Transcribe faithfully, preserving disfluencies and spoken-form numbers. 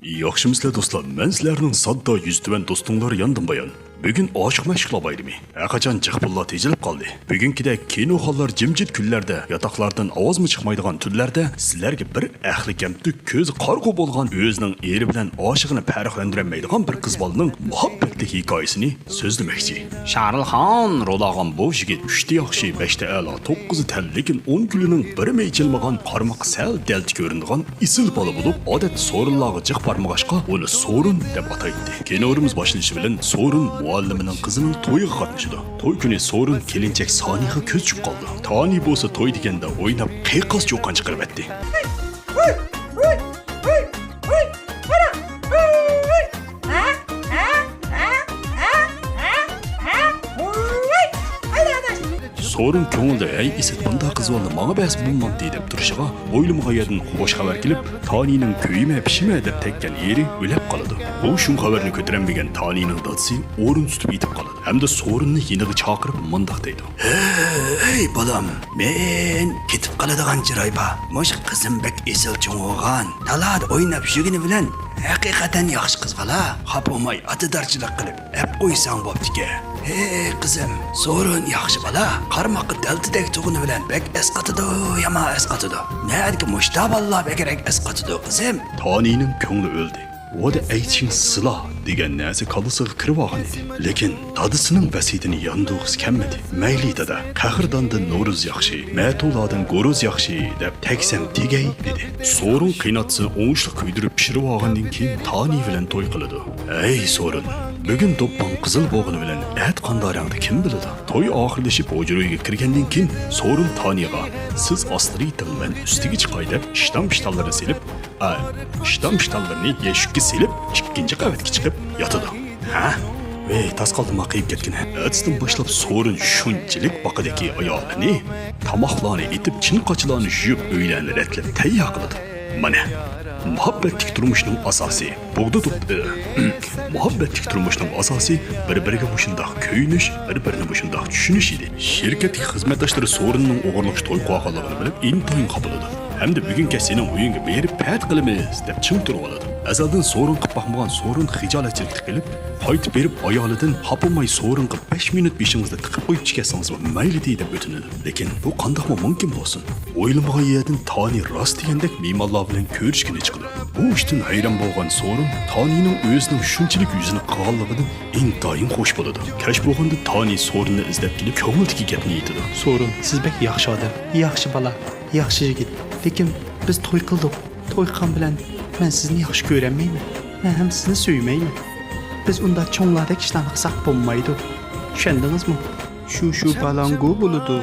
ياخشىمۇسىلەر دوستلار؟ مەن سىلەرنىڭ ساددا يۈزى تۆۋەن دوستۇڭلار ياندىن بايان. بۈگۈن ئاشىق مەشۇقلار بايرىمى. ھەرقاچان جىق پۇللار تېجىلىپ قالدى. بۈگۈنكىدەك كىنوخانلار جىمجىت كۈنلەردە ياتاقلاردىن ئاۋازمۇ چىقمايدىغان تۈنلەردە سىلەرگە بىر ئەقلى كەمتۈك، كۆزى قارىغۇ بولغان، ئۆزىنىڭ ئېرى بىلەن ئاشىقىنى پەرقلەندۈرەلمەيدىغان بىر قىز بالىنىڭ مۇھەببەتلىك ھېكايىسىنى سۆزلىمەكچى. شارىلخان رول ئالغان بۇ يىگىت ئۈچتە ياخشى، بەشتە ئەلا، توققۇزى تەل، لېكىن ئون كۈنىنىڭ بىرىمۇ ئېچىلمىغان، قارىماققا سەل دەلتە كۆرۈنىدىغان ئېسىل بالا بولۇپ، ئادەتتە سورۇنلارغا جىق بارمىغاچقا، ئۇنى سورۇن دەپ ئاتايتتى. كىنورىمىز باشلىنىشى بىلەن سورۇن مۇئەللىمىنىڭ قىزىنىڭ تويىغا قاتنىشىدۇ. توي كۈنى سورۇن كېلىنچەك سانىيغا كۆز چۈشۈپ قالىدۇ. تانى بولسا توي دېگەندە ئويناپ، قىيقاس-چۇقان چىقىرىۋەتتى. سورۇن كۆڭلىدە، ھەي ئىسىت، بۇنداق قىز بالىنى ماڭا بەرسە بولمامتى دەپ تۇرۇشىغا، ئويلىمىغان يەردىن خۇش خەۋەر كېلىپ، تانىنىڭ كۆيىمە پىشىمە دەپ تەگكەن ئېرى ئۆلۈپ قالىدۇ. بۇ شۇم خەۋەرنى كۆتۈرەلمىگەن تانىنىڭ دادىسى ئورۇن تۇتۇپ يېتىپ قالىدۇ ھەمدە سورۇننى يېنىغا چاقىرىپ مۇنداق دەيدۇ. ھەي بالام، مەن كېتىپ قالىدىغان چىراي بار. مۇشۇ قىزىم بەك ئېسىل چوڭ بولغان. تالادا ئويناپ يۈرگىنى بىلەن ھەقىقەتەن ياخشى قىزغالا. خاپا بولماي ئاتىدارچىلىق قىلىپ ئەپ قويساڭ بوپتىكەن. ھەي قىزىم، سورۇن ياخشى بالا. قارىماققا دەلتىدەك تۇغىنى بىلەن بەك ئەسقاتىدۇ، يامان ئەسقاتىدۇ. نەدىكى مۇشتا بالىلار بەكرەك ئەسقاتىدۇ قىزىم. تانىنىڭ كۆڭلى ئۆلدى. ۋادا ئەيتىشىڭ سىلا دېگەن نەرسە كاللىسىغا كىرىۋالغان ئىدى. لېكىن دادىسىنىڭ ۋەسىيىتىنى ياندۇرغۇسى كەلمىدى. مەيلى دادا، قەھرىداندىن نورۇز ياخشى، مەتۇلادىن گوروز ياخشى دەپ تەگسەم تېگەي دېدى. سورۇن قىيناتسىنى ئوڭۇشلۇق كۆيدۈرۈپ پىشۇرۇۋالغاندىن كېيىن تانى بىلەن توي قىلىدۇ. ھەي سورۇن، بۈگۈن دوپپاڭ قىزىل بولغىنى بىلەن ئەتە قانداق رەڭدە كىم بىلىدۇ؟ توي ئاخىرلىشىپ ھۇجرا ئۆيگە كىرگەندىن كېيىن سورۇن تانىغا، سىز ئاستىدا يېتىڭ، مەن ئۈستىگە چىقاي دەپ ئىشتان-پىشتانلىرىنى سېلىپ، ئا، ئىشتان-پىشتانلىرىنى يەشۈككە سېلىپ، ئىككىنچى قەۋەتكە چىقىپ ياتىدۇ. ھە؟ ۋەي، تاس قالدىما قېيىپ كەتكىنى. ئەتىسىدىن باشلاپ سورۇن شۇنچىلىك باقىدىكى ئايالىنى، تاماقلارنى ئېتىپ، چىن-قاچىلارنى يۇيۇپ، ئۆيلەرنى رەتلەپ تەييار قىلىدۇ. مانا، مۇھەببەتلىك تۇرمۇشنىڭ ئاساسى. بۇغدا دوپ-، ئى، مۇھەببەتلىك تۇرمۇشنىڭ ئاساسى بىر-بىرىگە مۇشۇنداق كۆيۈنۈش، بىر-بىرىنى مۇشۇنداق چۈشىنىش ئىدى. شىركەتتىكى خىزمەتداشلىرى سورۇننىڭ ئوغرىلىقچە توي قىلىۋالغانلىقىنى بىلىپ، ئىنتايىن خاپىلىدۇ. ھەمدە بۈگۈن كەچ سېنىڭ ئۆيۈڭگە بېرىپ پەتە قىلىمىز دەپ چىڭ تۇرۇۋالىدۇ. ئەزەلدىن سورۇن قىلىپ باقمىغان سورۇن خىجالەتچىلىكلىك قىلىپ، قايتىپ بېرىپ ئايالىدىن خاپىماي سورۇن قىلىپ بەش مىنۇت بېشىڭىزدا تىقىپ قويۇپ چىكەتسىڭىزمۇ مەيلىدى دەپ ئۆتۈنىدۇ. لېكىن بۇ قانداقمۇ مۇمكىن بولسۇن؟ ئويلىمىغان يەردىن تانى راست دېگەندەك مېھمانلار بىلەن كۆرۈشكىلى چىقىدۇ. بۇ ئىشتىن ھەيران بولغان سورۇن تانىنىڭ ئۆزىنىڭ شۇنچىلىك يۈزىنى قىلغانلىقىدىن ئىنتايىن خوش بولىدۇ. كەچ بولغاندا تانى سورۇننى ئىزدەپ كېلىپ، كۆڭلىدىكى گەپنى ئېيتىدۇ. سورۇن، سىز بەك ياخشى ئادەم، ياخشى بالا، ياخشى يىگىت. لېكىن بىز توي قىلدۇق. توي قىلغان بىلەن مەن سىزنى ياخشى كۆرەلمەيمەن. مەن ھەم سىزنى سۆيمەيمەن. بىز ئۇنداق چوڭلاردەك ئىشلارنى قىلساق بولمايدۇ. چۈشەندىڭىزمۇ؟ شۇ، شۇ بالاڭگۇ بولىدۇ.